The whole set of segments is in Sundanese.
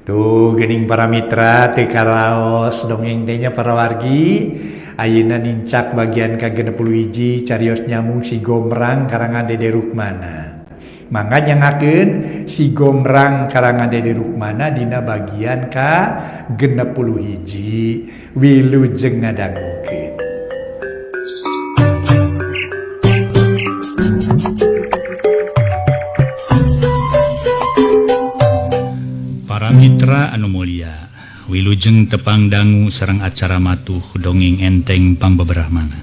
Tuh geuning para mitra teu karaos dongeng teh nya para wargi. Ayeuna nincak bagian ka-61 carios nyambung si Gomrang karangan Dede Rukmana. Mangga nyangakeun si Gomrang karangan Dede Rukmana dina bagian ka-61. Wilujeng ngadangukeun. Para mitra anu mulia, wilujeng tepang dangu sareng acara matuh dongeng enteng pangbeberahmana.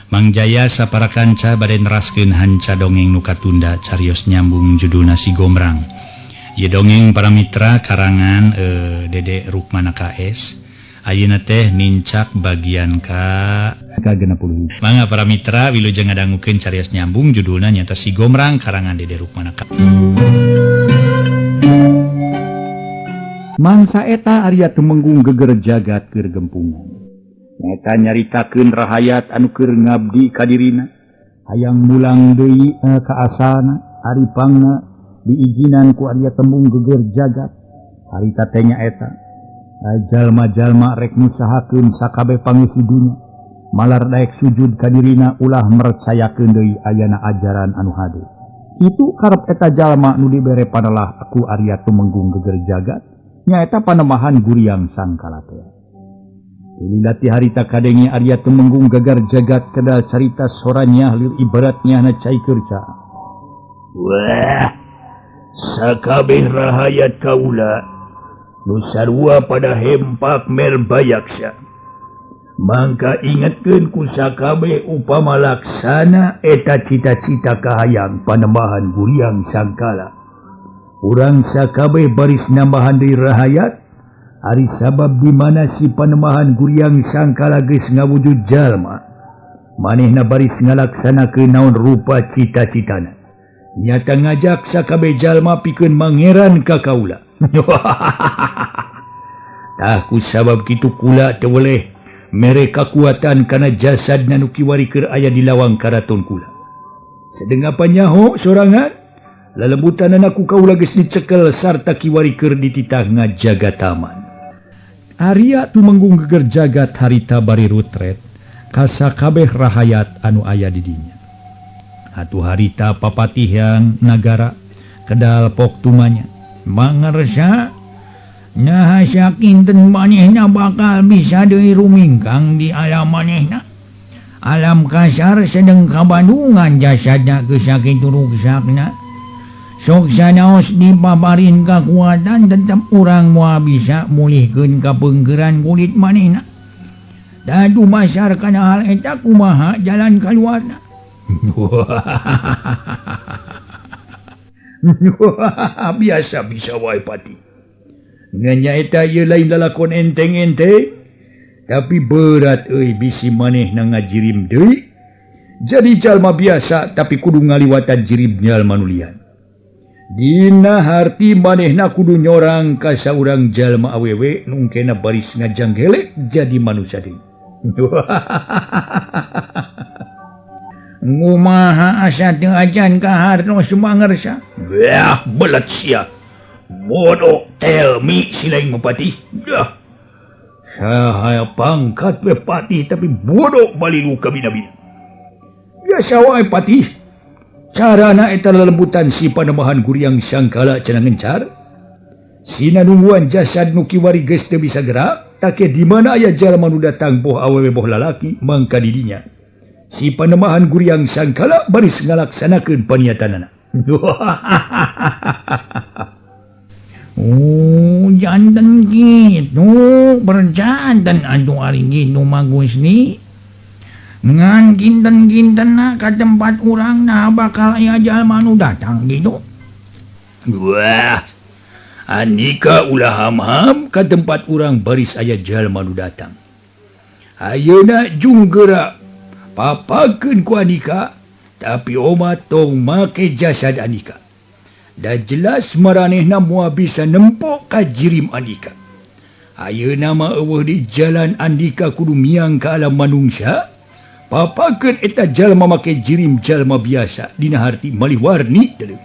Mang Jaya sapara kanca bade neraskeun hanca dongeng nu katunda carios nyambung judulna Si Gomrang. Ieu dongeng para mitra karangan Dede Rukmana KS. Ayeuna teh nincak bagian ka ka-60. Mangga para mitra wilujeng ngadangukeun carios nyambung judulna nyaeta Si Gomrang karangan Dede Rukmana KS. Mangsa eta Arya Tumenggung geger jagat keur gempungan. Nyaeta nyaritakeun rahayat anu keur ngabdi ka dirina. Hayang mulang deui ka asalna, ari pangna diizinan ku Arya Tumenggung geger jagat. Harita teh nyaeta jalma-jalma rek ngusahakeun sakabeh pangisi dunya. Malar daek sujud ka dirina ulah mercayakeun deui ayana ajaran anu hade. Kitu karep eta jalma nu dibere panalah ku Arya Tumenggung geger jagat. Nyaeta panemahan Guriang Sangkala teh. Lilati harita kadenge Arya Tumenggung gagar jagat kedal carita soranya lir ibaratnya na cai kerca. Wah, sakabeh rahayat kaula nu sarua pada hempak merbayaksa. Mangka ingetkeun ku sakabeh upama laksana eta cita-cita kahayang panembahan Guriang Sangkala. Urang sakabeh baris nambahan deui rahayat ari sabab di mana si panembahan Guriang Sangkala geus ngawujud jalma manehna baris ngalaksanakeun naon rupa cita-citana nyata ngajak sakabeh jalma pikeun mangeran ka kaula. Tah ku sabab kitu kula teu weleh mere kakuatan kana jasadna nu kiwari keur aya di lawang karaton kula. Sedeng apa nyaho sorangan lelembutan anakku kaula geus dicekel sarta kiwari keur dititah ngajaga taman. Arya Tumenggung geger jagat harita bari rutret ka sakabeh rahayat anu aya di dinya. Atuh harita papatihang nagara kedal pok tumanya. Mangersa naha sakinten manehna bakal bisa deui rumingkang di alam manehna. Alam kasar sedeng kabandungan jasadna geus sakitu ruksakna. Sok sanaos dipaparin kakuatan tetep urang moal bisa mulihkeun kapeungkeuran kulit manehna. Da dumasar kana hal eta kumaha jalan kaluarna. Biasa bisa wae pati. Ngan nyaeta ieu lain lalakon enteng-enteng, tapi berat euy bisi manehna ngajirim deui. Jadi jalma biasa tapi kudu ngaliwatan jirim jalma nu lian. Dina harti manehna kudu nyorang ka saurang jalma awewe nu engkena baris ngajanggelek jadi manusia deui. Ngumaha asa teu acan ka hartos mangersa? Wah, belet sia. Bodoh tell me si lain mapati. Dah. Saha pangkat we pati tapi bodoh balilu kabina-bina. Biasa wae pati. Carana eta lelembutan si panembahan Guriang Sangkala cenah ngencar. Sina nungguan jasad nu kiwari geus teu bisa gerak, take di mana aya jalma nu datang boh awewe boh lalaki mangka di dinya. Si panembahan Guriang Sangkala baris ngalaksanakeun paniatanana. Oh, janten kitu, berjanten atuh ari kitu mah Gusti. Ngan kinten-kintenna ka tempat urang nah bakal aya jalma nu datang gitu. Wah, Andika ulah ham-ham ka tempat urang baris aya jalma nu datang. Ayeuna jung geura papakeun ku Andika, tapi omat tong make jasad Andika. Da jelas maranehna moal bisa nempo ka jirim Andika. Ayeuna mah eueuh di jalan Andika kudu miang ka alam manungsa. Papakeun eta jalma make jirim jalma biasa dina harti malih warni deuleu.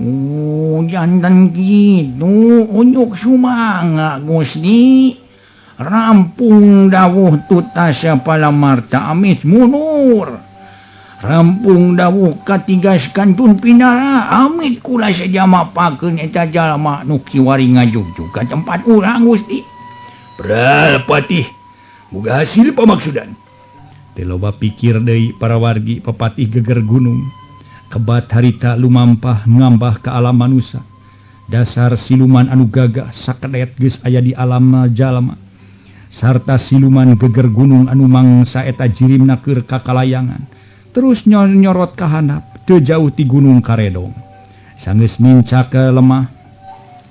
Oh, jantan kitu unjuk sumanga Gusti. Rampung dawuh tutasa palamarta amit munur. Rampung dawuh katigas kantun pinara amit kula sejama pakeun eta jalma nu kiwari ngajugjug ka tempat urang Gusti. Bral patih, boga hasil pamaksudan. Teu loba pikir deui para wargi pepatih geger gunung. Kebat harita lumampah ngambah ka alam manusa. Dasar siluman anu gagah sakedet geus aya di alam jalma. Sarta siluman geger gunung anu mangsa eta jirimna keur kakalayangan. Terus nyorot ka handap teu jauh ti gunung Karedong. Sanggeus nincak ke lemah,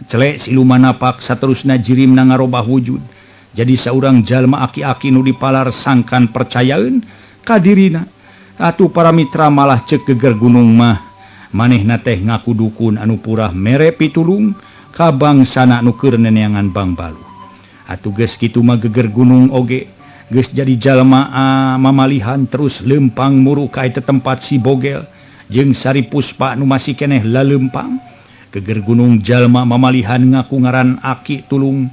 celek siluman napak saterusna jirimna ngarobah wujud. Jadi saurang jalma aki-aki nu dipalar sangkan percayaeun ka dirina. Atuh para mitra malah cek geger gunung mah manehna teh ngaku dukun anu purah mere pitulung ka bangsana nu keur neneangan bangbalu. Atuh geus kitu mah geger gunung oge geus jadi jalma mamalihan terus lempang muru ka eta tempat si Bogel jeung Sari Puspa nu masih keneh lalempang. Geger gunung jalma mamalihan ngaku ngaran Aki Tulung.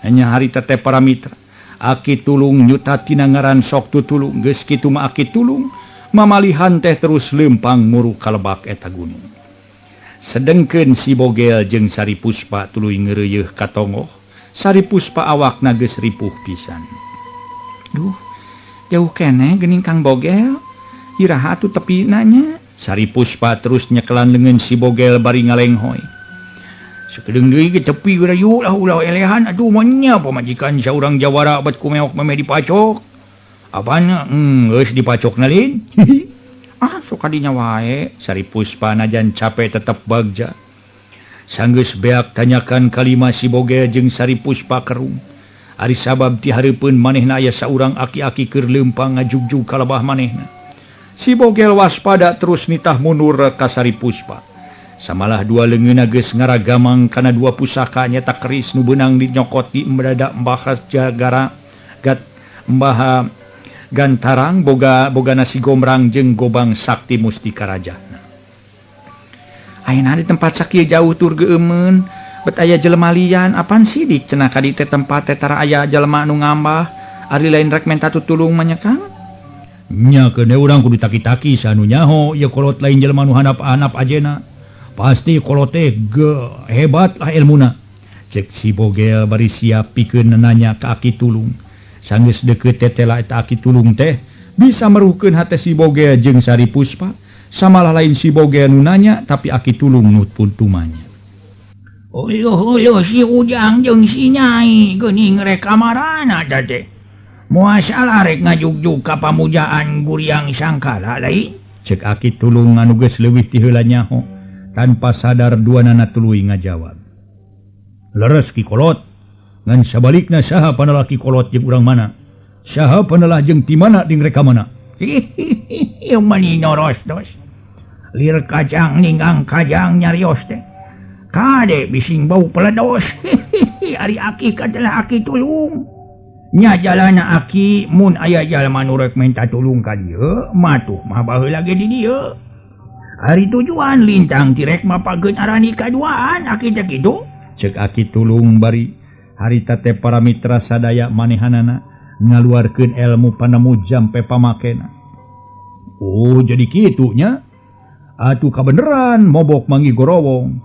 Nya harita teh para mitra Aki Tulung nyuta tina ngaran sok tutulung. Geus kitu mah Aki Tulung mamalihan teh terus lempang muru kalebak eta gunung. Sedengkeun si Bogel jeung Sari Puspa tuluy ngeureuyeuh ka tonggoh. Sari Puspa awakna geus ripuh pisan. Duh, jauh keneh geuning Kang Bogel. Iraha atuh tepina nya. Sari Puspa terus nyekelan leungeun si Bogel bari ngalenghoy. Sakedeung deui ge tepi geura lah ulah elehan atuh mah pamajikan saurang jawara bat kumeok memeh dipacok. Apana geus dipacokna lin. Ah, sok kadinya wae. Sari Puspa najan capek tetep bagja. Sanggeus beak tanyakan kalima si Bogel jeung Sari Puspa kerung. Ari sabab ti hareupeun manehna aya saurang aki-aki keur leumpang ngajugjug ka lebah manehna. Si Bogel waspada terus nitah mundur ka Sari Puspa. Samalah dua leungeunna geus ngaragamang kana dua pusaka nyata keris nu beunang dinyokot di mendadak Mbah Jagara gat Mbah Gantarang boga boga nasi gombrang jeung gobang sakti mustika rajana. Ayeuna di tempat sakieu jauh tur geueumeun bet aya jelema lian apan sidik cenah ka di teh tempat teh tara aya jelema anu ngambah ari lain rek menta tutulung mah nya Kang. Nya keun urang kudu taki-taki sanu nyaho ieu kolot lain jelema nu handap-handap ajena. Pasti kolot teh hebat lah ilmuna. Cek si Bogel bari siap pikeun nanya ka Aki Tulung. Sanggeus deukeut tetela eta Aki Tulung teh bisa meruhkeun hate si Bogel jeung Sari Puspa. Samalah lain si Bogel nu nanya tapi Aki Tulung nu pun tumanya. Uluh uluh si Ujang jeung si Nyai geuning rek kamarana teh teh. Moal salah rek ngajugjug ka pamujaan Guriang Sangkala lain. Cek Aki Tulung anu geus leuwih ti heula nyaho. Tanpa sadar duanana tuluy ngajawab. Leres Ki Kolot. Ngan sabalikna saha panalah Ki Kolot jeung urang mana? Saha panalah jeung ti mana jeung rek ka mana? Hihihi mani noros dos. Lir kacang ninggang kajang nyarios teh. Kade bising bau peledos. Ari aki katelah Aki Tulung. Nya jalana aki mun aya jalma nu rek minta tulung ka dieu, matuh mah baheula ge di dieu. Ari tujuan lintang tirek mapageun arani kaduaan aki teh kitu. Cek Aki Tulung bari harita teh para mitra sadaya manehanana ngaluarkeun ilmu panemu jampe pamakena. Oh jadi kitu nya. Atuh kabeneran mobok mangi gorowong.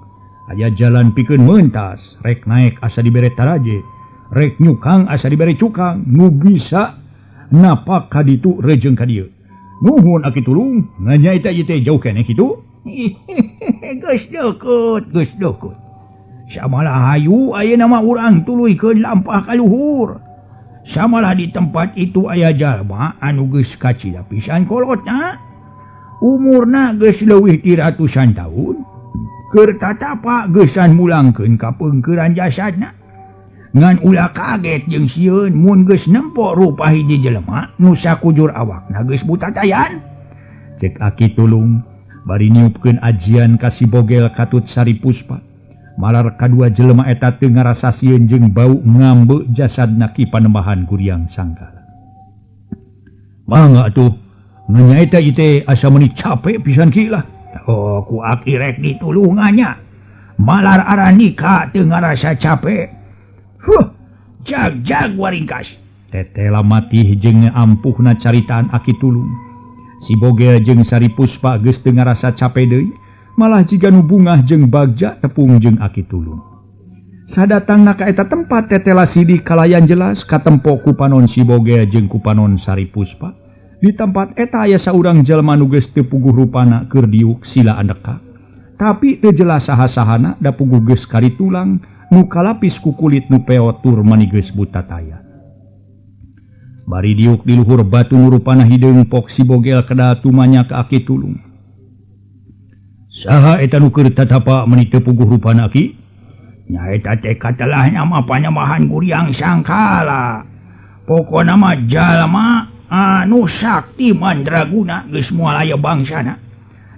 Aya jalan pikeun meuntas, rek naek asa dibere taraje, rek nyukang asa dibere cukang, nu bisa napak ka ditu rejeung ka dieu. Nuhun Aki Tulung, nganya eta ieu teh jauh keneh kitu. Geus deukeut, geus deukeut. Samalah hayu ayeuna mah urang tuluykeun lampah ka luhur. Samalah di tempat itu aya jalma anu geus kacida pisan kolotna. Umurna geus leuwih ti ratusan tahun. Keur tatapa geusan mulangkeun ka peungkeuran jasadna. Ngan ulah kaget jeung sieun mun geus nempo rupa hiji jelema nu sakujur awakna geus butatayan. Cek Aki Tulung bari niupkeun ajian ka si Bogel katut Sari Puspa. Malar kadua jelema eta teu ngarasa sieun jeung bau ngambe jasadna Ki Panembahan Guriang Sangkala. Mangga atuh, nanya eta ieu teh asa meuni capek pisan ki lah. Oh ku aki rek ditulungannya. Malar aranika teu ngarasa capek. Huh, jag-jag waringkas. Tetela matih jeung ampuhna caritaan Aki Tulung. Si Bogel jeung Sari Puspa geus teu ngarasa capek deui, malah jiga nu bungah jeung bagja tepung jeung Aki Tulung. Sadatangna ka eta tempat tetela sidik kalayan jelas katempo ku panon si Bogel jeung ku panon Sari Puspa. Di tempat eta aya saurang jalma nu geus teu puguh rupana keur diuk sila andeka. Tapi teu jelas saha-sahana da puguh geus kari tulang nu kalapis ku kulit nu peot tur mani geus buta taya. Bari diuk di luhur batu nu rupana hideung pok si Bogel kedal tumanya ka Aki Tulung. Saha eta nu keur tatapa meni teu puguh rupana Ki? Nyaeta teh katelahna mah panemahan Guriang Sangkala. Pokona mah jalma anu sakti mandraguna geus moal aya bangsana.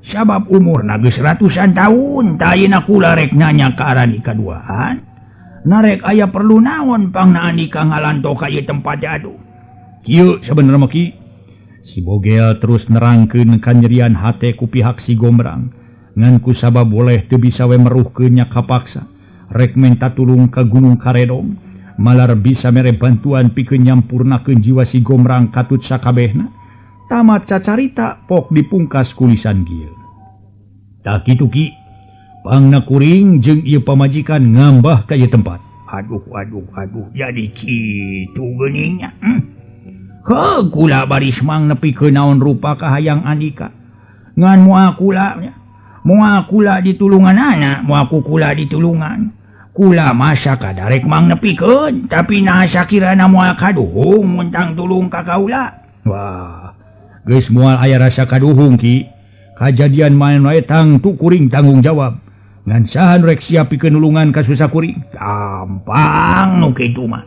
Sabab umurna geus ratusan tahun, tah ayeuna kula rek nanya ka aranika duaan. Narek aya perlu naon pangna andika ngalanto ka ieu tempat aduh. Kieu sabenerna mah Ki. Si Bogel terus nerangkeun kanyerian hate ku pihak si Gombrang. Ngan ku sabab boleh teu bisa we meruhkeun nya kapaksa. Rek menta tulung ka Gunung Karedong, malar bisa mere bantuan pikeun nyampurnakeun jiwa si Gombrang katut sakabehna. Tamat cacarita pok dipungkas kulisan kieu. Tah kitu Ki, pangna kuring jeung ieu pamajikan ngambah ka ieu tempat. Aduh aduh aduh, jadi kitu geuningnya. Heuh, kula baris mang nepi ke naon rupa kahayang andika. Ngan moal kula nya. Moal kula ditulungan anak, moal ku kula ditulungan. Kula masa kadarek mang nepikeun, tapi naha sakirana moal kaduhung mun tang tulung ka kaula. Wah, geus moal aya rasa kaduhung Ki. Kajadian maen wae tangtu kuring tanggung jawab. Ngan saha nu rek siap pikeun nulungan ka susah kuring? Gampang nu kitu mah.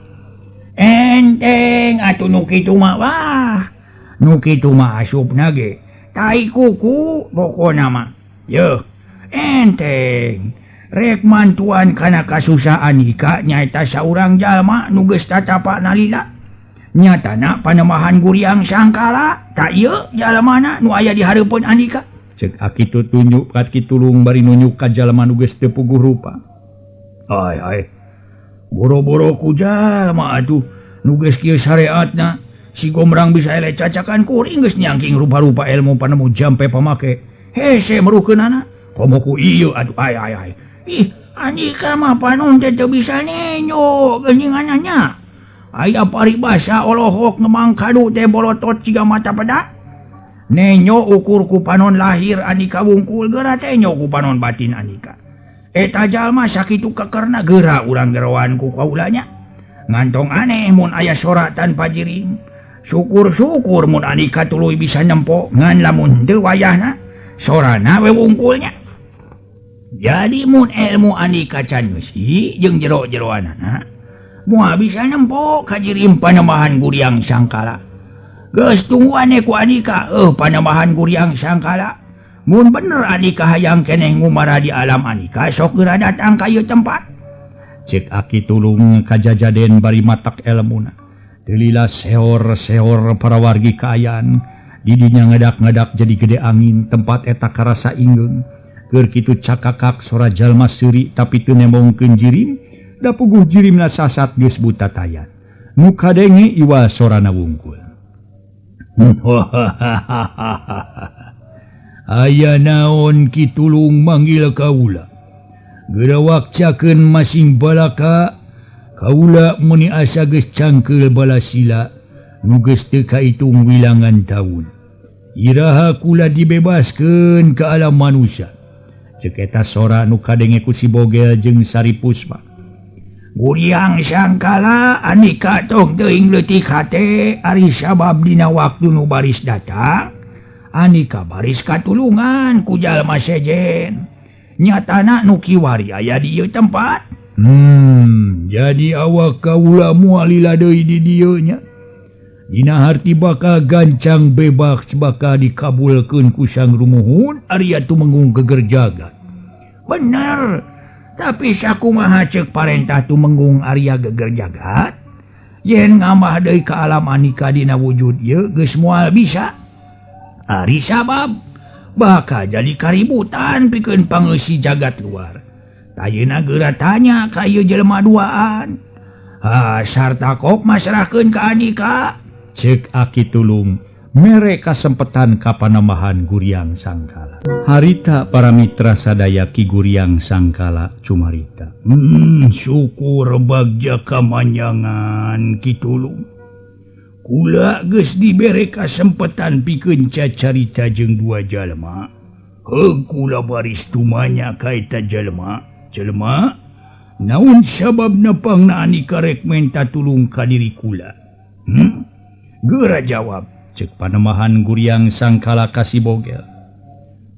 Enteng atuh nu kitu mah wah. Nu kitu mah asupna ge tai kuku pokona mah. Yeuh, enteng. Rek mantuan kana kasusahan ika nyaeta saurang jalma nu geus tatapa nalila. Nyatana panemahan Guriang Sangkala, tak ieu jalmana nu aya di hareupeun andika. Cek Aki tunjuk ka Ki Tulung bari nunjuk ka jalma nu geus teu puguh rupa. Ai ai. Boro-boro ku jalma atuh nu geus kieu sareatna, si Gombrang bisa eleh cacakan kuring geus nyangking rupa-rupa ilmu panemu jampe pamake. Hese meruhkeunana. Komo ku ieu atuh ai ai ai. Ih, andika mah panon teh teu bisa nenyo geuninganna. Aya paribasa olohok ngemang kadu teh bolotot siga mata peda. Nenyo ukur ku panon lahir andika wungkul geura tenyo ku panon batin andika. Eta jalma sakitu kekerna geura urang geroan ku kaulanya. Ngantong aneh mun aya sora tanpa jirim. Syukur-syukur mun andika tuluy bisa nempo ngan lamun teu wayahna sorana we wungkulnya. Jadi mun ilmu andika can ngeusi jeung jero-jeroanana moal bisa nempo ka jirim panemahan Guriang Sangkala. Geus tungguan ku andika panemahan Guriang Sangkala. Mun bener andika hayang keneh ngumara di alam andika sok geura datang ka ieu tempat. Cek Aki Tulung kajajaden bari matak elmuna. Teu lila seor-seor para wargi kaayaan. Didinya ngadak-ngadak jadi gede angin tempat eta karasa inggeung. Keur kitu cakakak sora jalma seuri tapi teu nembongkeun jirim, da puguh jirimna sasat geus buta tayan. Nu kadenge iwa sorana wungkul. Aya naon Ki Tulung manggil kaula. Geura wakcakeun masing balaka, kaula meuni asa geus cangkeul balasila nu geus teu kaitung wilangan taun. Iraha kula dibebaskeun ka alam manusia. Cek eta sora nu kadenge ku si Bogel jeung Sari Puspa. Guriang Sangkala andika tong teuing leutik hate ari sabab dina waktu nu baris datang andika baris katulungan ku jalma sejen. Nyatana nu kiwari aya di ieu tempat. Jadi awak kaula moal lila deui di dieu nya. Dina harti bakal gancang bebas bakal dikabulkeun ku Sang Rumuhun ari Tumenggung geger jagat. Bener, tapi sakumaha ceuk parentah Tumenggung Arya geger jagat? Yen ngamah deui ka alam andika dina wujud ieu geus moal bisa. Ari sabab Bakal jadi kaributan pikeun pangeusi jagat luar. Ayeuna geura tanya ka ieu jelema duaan. Ha, sarta kop masrahkeun ka Andika. Cek Aki Tulung mere kasempetan ka Panembahan Guriang Sangkala. Harita para mitra sadaya Ki Guriang Sangkala cumarita. Syukur bagja kamanyangan Ki Tulung. Kula geus dibere kasempetan pikeun cacarita jeung dua jalma. Heug kula baris tumanya ka eta jalma. Jelema, naon sababna pangna Andika rek menta tulung ka diri kula? Geura jawab. Cek Panembahan Guriang Sangkala ka si Bogel.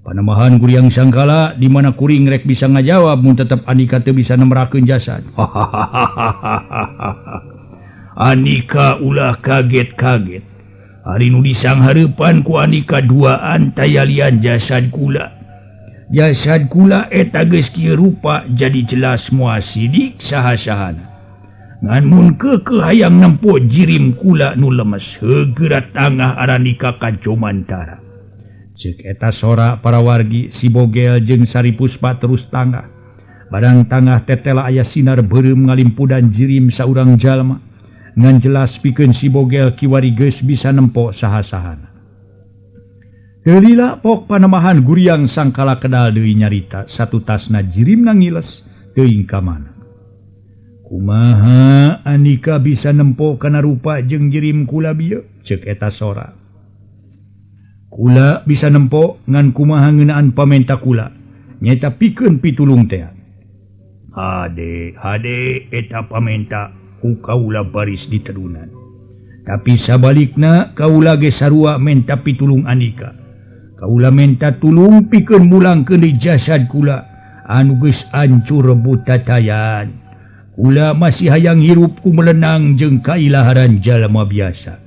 Panembahan Guriang Sangkala di mana kuring rek bisa ngajawab mun tetep Andika teu bisa nemrakeun jasad. Andika ulah kaget-kaget. Ari nu disanghareupan ku Andika duaan tayalian jasad kula. Jasad kula eta geus kieu rupa jadi jelas moal sidik saha-sahana. Ngan mun keukeuh hayang nempo jirim kula nu lemes heugeura tangah Arandika ka Jomantara. Cek eta sora para wargi si Bogel jeung Sari Puspa terus tangah. Barang tangah tetela aya sinar beureum ngalimpudan jirim saurang jalma. Ngan jelas pikeun si Bogel kiwari geus bisa nempo saha-sahana. Teu lila pok Panembahan Guriang Sangkala kedal deui nyarita satutasna jirimna ngiles teuing ka mana. Kumaha Andika bisa nempo kana rupa jeung jirim kula bieu? Cek eta sora. Kula bisa nempo ngan kumaha ngeunaan pamenta kula nyaeta pikeun pitulung teh. Hade hade eta pamenta ku kaula baris ditedunan. Tapi sabalikna kaula ge sarua menta pitulung Andika. Kaula menta tulung pikeun mulangkeun di jasad kula anu geus ancur butatayan. Kula masih hayang hirup ku melenang jeung kailaharan jalma biasa.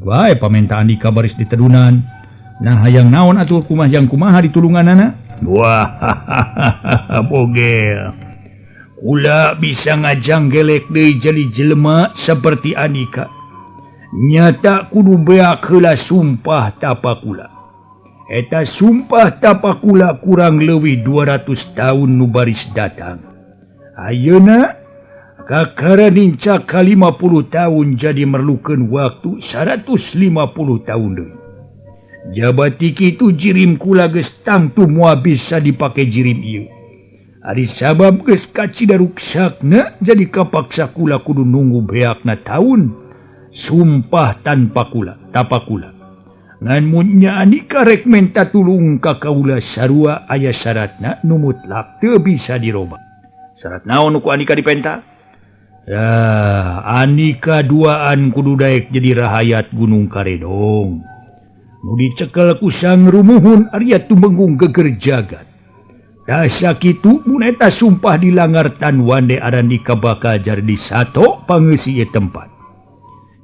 Wae pamenta Andika baris ditedunan. Nah hayang naon atuh kumaha yang kumaha ditulunganana? Wah Bogel. Kula bisa ngajanggelek deui jadi jelema seperti Andika. Nyata kudu beak heula sumpah tapa kula. Eta sumpah tapa kula kurang leuwih 200 tahun nu baris datang. Ayeuna kakara nincak ka 50 tahun jadi merlukeun waktu 150 tahun deui. Jabati kitu jirim kula geus tangtu moal bisa dipake jirim ieu. Ari sabab geus kacida ruksakna jadi kapaksa kula kudu nunggu beakna tahun sumpah tanpa kula tapa kula. Ngan mun nya Andika rek menta tulung ka kaula sarua aya syaratna nu mutlak teu bisa dirobah. Syarat naon nu ku Andika dipenta? Ya, Andika duaan kudu daek jadi rahayat Gunung Karedong. Nu dicekel ku Sang Rumuhun Arya Tumenggung geger jagat. Dasa kitu mun eta sumpah dilanggar tan wande Arandika bakal jadi sato pangeusi ieu tempat.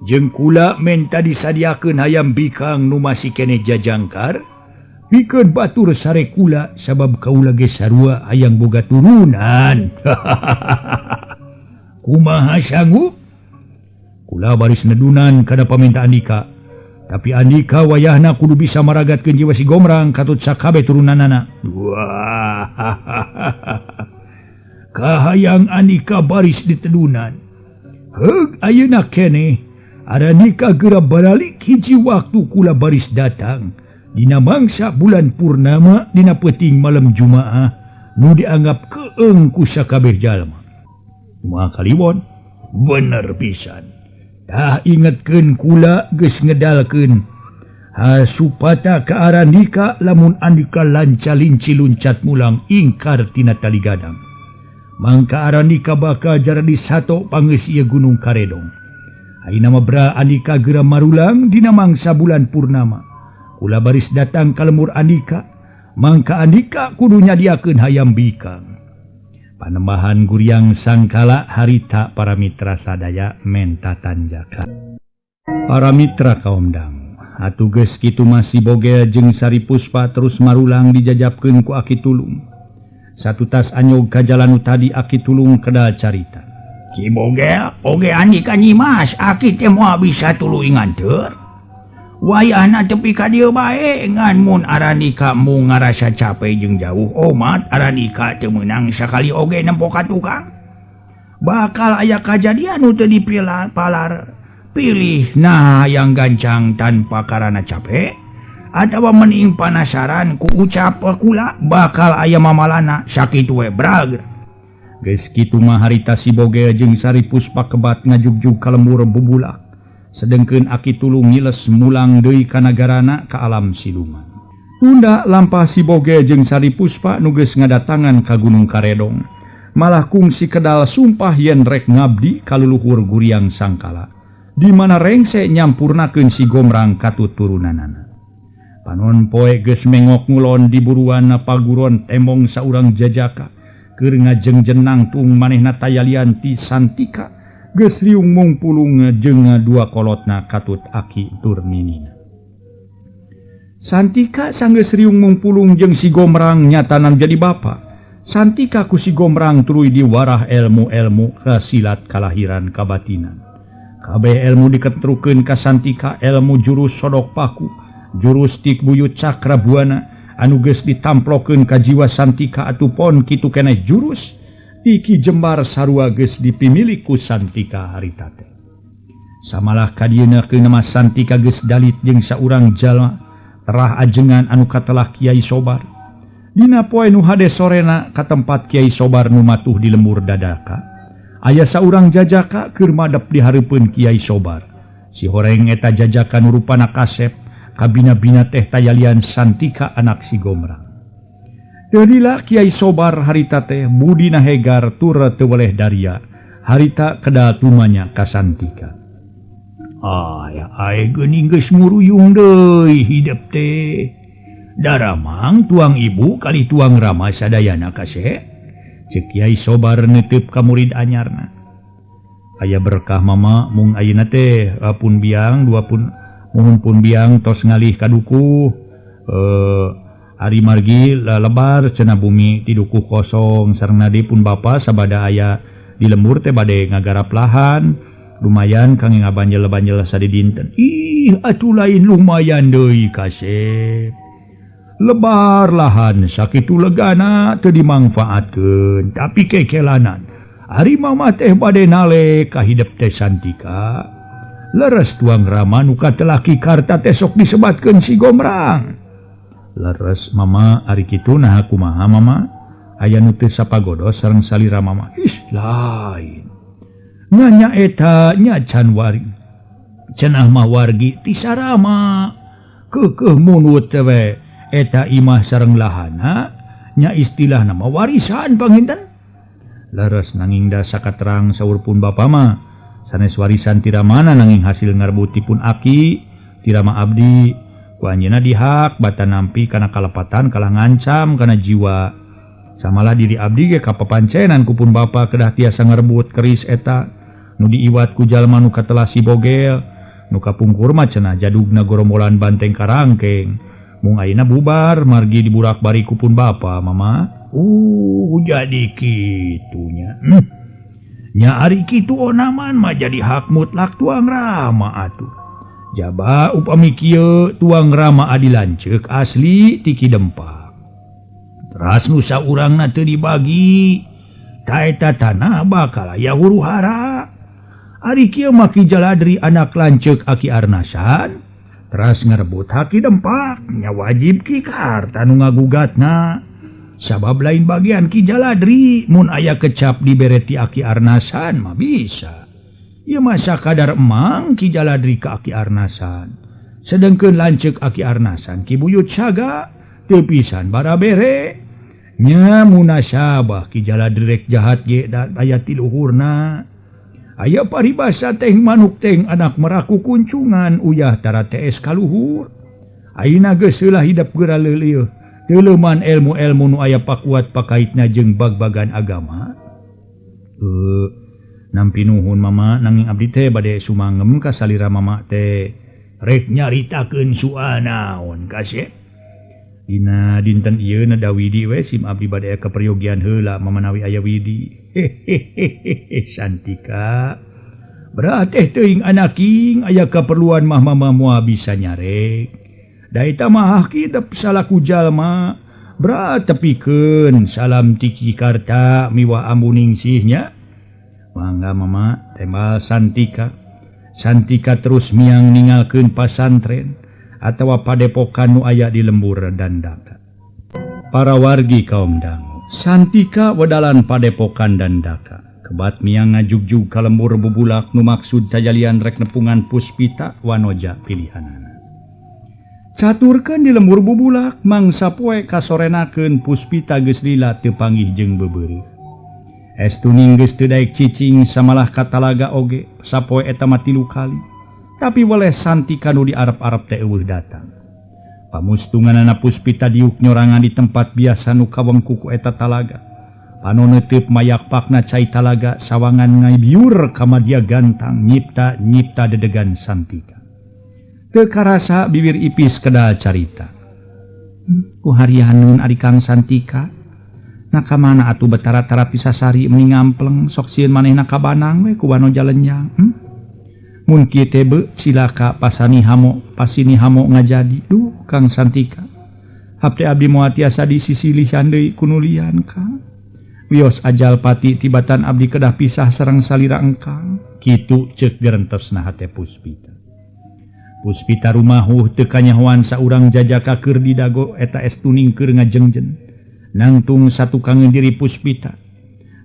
Jeung kula menta disadiakeun hayam bikang nu masih keneh jajangkar pikeun batur sare kula sabab kaula ge sarua hayang boga turunan. Kumaha sanggup? Kula baris nedunan kana pamenta Andika. Tapi Andika wayahna kudu bisa maragatkeun jiwa si Gomrang katut sakabeh turunanana. Wah. Kahayang Andika baris ditedunan. Heug ayeuna keneh Arandika geura baralik hiji waktu kula baris datang. Dina mangsa bulan purnama dina peuting malam Jumaah nu dianggap keeng ku sakabeh jalma. Kumaha kaliwon? Bener pisan. Tah ingetkeun kula geus ngedalkeun hasupata ka Arandika lamun Andika lanca linci luncat mulang ingkar tina tali gadang. Mangka Arandika bakal jaradi sato pangeus ieu Gunung Karedong. Ayeuna mah bra Andika geura marulang dina mangsa bulan purnama. Kula baris datang ka lemur Andika, mangka Andika kudu nyadiakeun hayam bikang. Panembahan Guriang Sangkala harita para mitra sadaya menta tanjaka. Para mitra kaum dang, atuh geus kitu masih Bogel jeung Sari Puspa terus marulang dijajabkeun ku Aki Tulung. Satutas anyog ka jalan nu tadi Aki Tulung kedal carita. Ki Bogel, oge Andika nyimas, Aki teh moal bisa tuluy nganteur. Wayahna tepi ka dieu bae ngan mun aranika mung ngarasa capek jeung jauh omat aranika teu meunang sakali oge nempo ka tukang. Bakal aya kajadian nu teu dipalar. Pilih nah yang gancang tanpa karana capek atawa mending panasaran ku ucap kula bakal aya mamalana sakitu we brag. Geus kitu mah harita si Bogel jeung Sari Puspa kebat ngajugjug ka lembur bubulak. Sedengkeun Aki Tulung ngiles mulang deui ka nagarana ka alam siluman. Tunda lampah si Bogel jeung Sari Puspa nu geus ngadatangan ka Gunung Karedong. Malah kungsi kedal sumpah yen rek ngabdi ka luluhur Guriang Sangkala. Di mana rengse nyampurnakeun si Gomrang katuturunanana. Panon poe geus mengok ngulon di buruan paguron tembong saurang jajaka. Keur ngajengjen nangtung manehna tayalian ti Santika geus riung mungpulung jeung dua kolotna katut aki tur ninina. Santika sanggeus riung mungpulung jeung si Gomrang nyatanan jadi bapa. Santika ku si Gomrang tuluy diwarah ilmu-ilmu kasilat kalahiran kabatinan. Kabeh ilmu diketrukeun ka Santika, ilmu jurus sodok paku, jurus tik buyut cakra buana anu geus ditamplokeun ka jiwa Santika atuh pon kitu keneh jurus tiki jembar sarua geus dipimilik ku Santika harita teh. Samalah kadieuna keun mah Santika geus dalit jeung saurang jalma terah ajengan anu katelah Kiai Sobar. Dina poe nu hade sorena ka tempat Kiai Sobar nu matuh di lembur dadaka. Aya saurang jajaka keur madep di hareupeun Kiai Sobar. Si horeng eta jajaka nu rupana kasep kabina-bina teh tayalian Santika anak si Gomrang. Teu lila Kiai Sobar harita teh budina hegar tur teu weleh daria. Harita kedal tumanya ka Santika. Aya ae geuning geus muruyung deui hidep teh. Daramang tuang ibu kali tuang rama sadayana kaseh. Ceuk Kiai Sobar neuteub ka murid anyarna. Aya berkah mama mung ayeuna teh pun biang dua pun muhun pun biang tos ngalih ka dukuh ari margi lebar cenah bumi ti dukuh kosong sareng nadi pun bapa sabada aya di lembur teh bade ngagarap lahan lumayan kangge ngabanjel-banjel sadidinten. Ih atuh lain lumayan deui kasep. Lebar lahan sakitu legana teu dimangfaatkeun tapi kekelanan. Ari mama teh bade nale ka hidep teh Santika. Leres tuang rama nu katelah Ki Karta teh sok disebatkeun si Gomrang. Leres mama ari kitu naha kumaha mama? Aya nu teu sapagodos sareng salira mama. Ih lain. Nanya eta nya can wari. Cenah mah wargi ti sarama. Keukeuh munut teh we. Eta imah sareng lahana nya istilah nama warisan panginten. Leres nanging da sakaterang saur pun bapa mah sanes warisan tiramana nanging hasil ngarbuti pun aki tirama abdi ku anjeunna dihak bata nampi kana kalepatan kalah ngancam kana jiwa. Samalah diri abdi ge kapapancenan ku pun bapa kedah tiasa ngarebut keris eta nu diiwat ku jalma nu katelah si Bogel nu kapungkur mah cenah jadugna gorombolan banteng karangkeng. Mung ayeuna bubar margi diburak bari ku pun bapa mama. Jadi kitunya. Nya ari kitu onaman mah jadi hak mutlak tuang rama atuh. Jaba upami kieu tuang rama adi lanceuk asli ti Ki Dempak. Teras nu saurangna teu dibagi. Ta eta tanah bakal aya huru hara. Ari kieu mah Ki Jaladri anak lanceuk Aki Arnasan. Teras ngarebut hak Ki Dempak nya wajib Ki Karta nu ngagugatna. Sabab lain bagian Ki Jaladri mun aya kecap dibere ti Aki Arnasan mah bisa. Ieu mah sakadar emang Ki Jaladri ka Aki Arnasan. Sedengkeun lanceuk Aki Arnasan Ki Buyut Saga teu pisan barabere. Nya munasabah Ki Jaladri rek jahat ge da aya ti luhurna. Aya paribasa teh manuk teh anak meraku kuncungan uyah tara tees kaluhur. Ayeuna geus seulah hidep geura leuleuh. Teu leuman ilmu-ilmu nu aya pakuat pakaitna jeung bag-bagan agama. Nampi nuhun mama nanging abdi teh bade sumangem ka salira mama teh. Rek nyaritakeun soal naon kasep? Dina dinten ieu na da widi we sim abdi bade kaperyogian heula mamanawi aya widi. Hehehehe Santika. Berat teuing anaking aya kaperluan mah mama moal bisa nyarek. Da eta mah hidep salaku jalma. Berat tepikeun salam tiki karta miwah ambuningsih nya. Mangga mama tembal Santika. Santika terus miang ningalkeun pasantren atawa padepokan nu aya di lembur Dandaka. Para wargi kaum dangu, Santika wedalan padepokan Dandaka. Kebat miang ngajugjug ka lembur bubulak nu maksud tajalian rek nepungan Puspita Wanoja pilihanana. Caturkeun di lembur bubulak mangsa poe kasorenakeun Puspita geus lila teu panggih jeung beubeureuh. Estuning geus teu daek cicing samalah ka talaga oge sapoe eta mah 3 kali. Tapi weleh Santika nu diarep-arep teh eueuh datang. Pamustunganana Puspita diuk nyorangan di tempat biasa nu kawengku ku eta talaga. Pano neuteup mayak pakna cai talaga sawangan ngaibiur ka madya gantang nyipta-nyipta dedegan Santika. Teu karasa bibir ipis kedal carita. Ku harianun ari Kang Santika. Na ka mana atuh betara-tara pisasari meuni ngampleng sok sieun manehna ka banang we ku Wanoja lenyang. Mun kieu teh beu cilaka pasani hamo pasini hamo ngajadi. Duh Kang Santika. Hapte abdi moal tiasa disisilihan deui ku nulian Kang. Wios ajal pati tibatan abdi kedah pisah sareng salira engkang. Kitu ceuk gerentesna hate Puspita. Puspita rumahuh teu kanyahoan saurang jajaka keur di dago eta estuning keur ngajengjen. Nangtung satukangeun diri Puspita.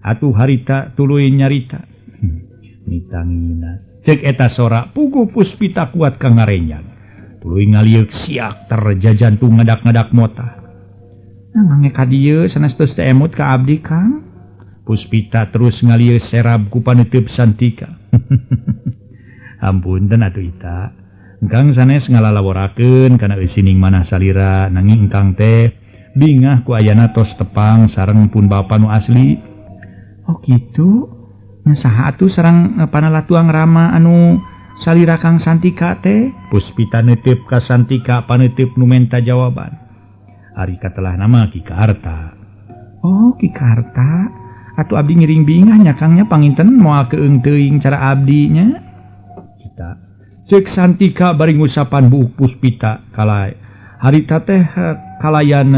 Atuh harita tuluy nyarita. Mitanginas. Ceuk eta sora puguh Puspita kuat ka ngarenyag. Tuluy ngalieuk siak terjajantung ngadak-ngadak motah. Nah, mange ka dieu sanes geus teu emut ka abdi Kang. Puspita terus ngalieu serab ku paneuteub Santika. Hampunten atuh ita. Engkang sanes ngalalaworakeun kana eusining manah salira nanging engkang teh bingah ku ayana tos tepang sareng pun bapa nu asli. Oh kitu. Nya saha atuh sareng panalatuang Rama anu salira Kang Santika teh? Puspita neuteup ka Santika paneuteub nu menta jawaban. Ari katelah nama Ki Karta. Oh Ki Karta. Atuh abdi ngiring bingah nya Kang nya panginten moal keung teuing cara abdi nya. Kita ceuk Santika bari ngusapan buuk Puspita kalai. Harita teh kalayan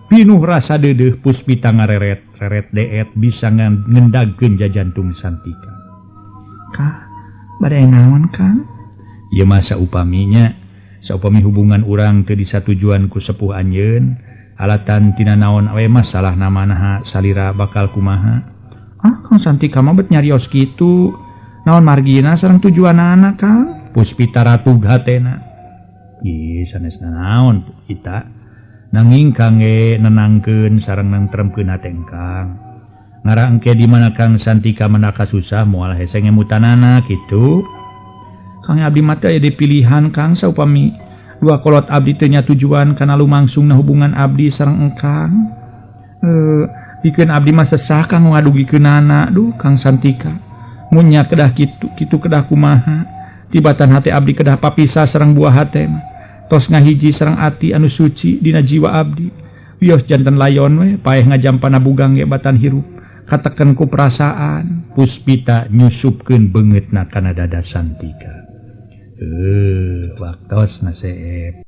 pinuh rasa deudeuh Puspita ngareret reret deet bisa ngendagkeun jajantung Santika. Kah bade naon Kang? Ieu mah saupaminya saupami hubungan urang teu disatujuan ku sepuh anjeun alatan tina naon we masalah namanaha salira bakal kumaha. Ah Kang Santika mah bet nyarios kitu. Naon margina sareng tujuanana Kang? Puspita ratug hatena. Ih sanes naon kita nanging kangge nenangkeun sareng nangtremkeun hate engkang. Ngara engke di mana Kang Santika menaka susah moal hese ngemutanana kitu. Kang abdi mah teu aya pilihan Kang saupami dua kolot abdi teu nya tujuan kana lumangsungna hubungan abdi sareng engkang. Pikeun abdi mah sesah kang ngadugikeunana. Duh Kang Santika. Mun nya kedah kitu kitu kedah kumaha. Tibatan hate abdi kedah papisah sareng buah hate mah. Tos ngahiji sareng ati anu suci dina jiwa abdi. Wios janten layon we paeh ngajampana bugang ge batan hirup. Kateken ku perasaan. Puspita nyusupkeun beungeutna kana dada Santika. Waktos naseep.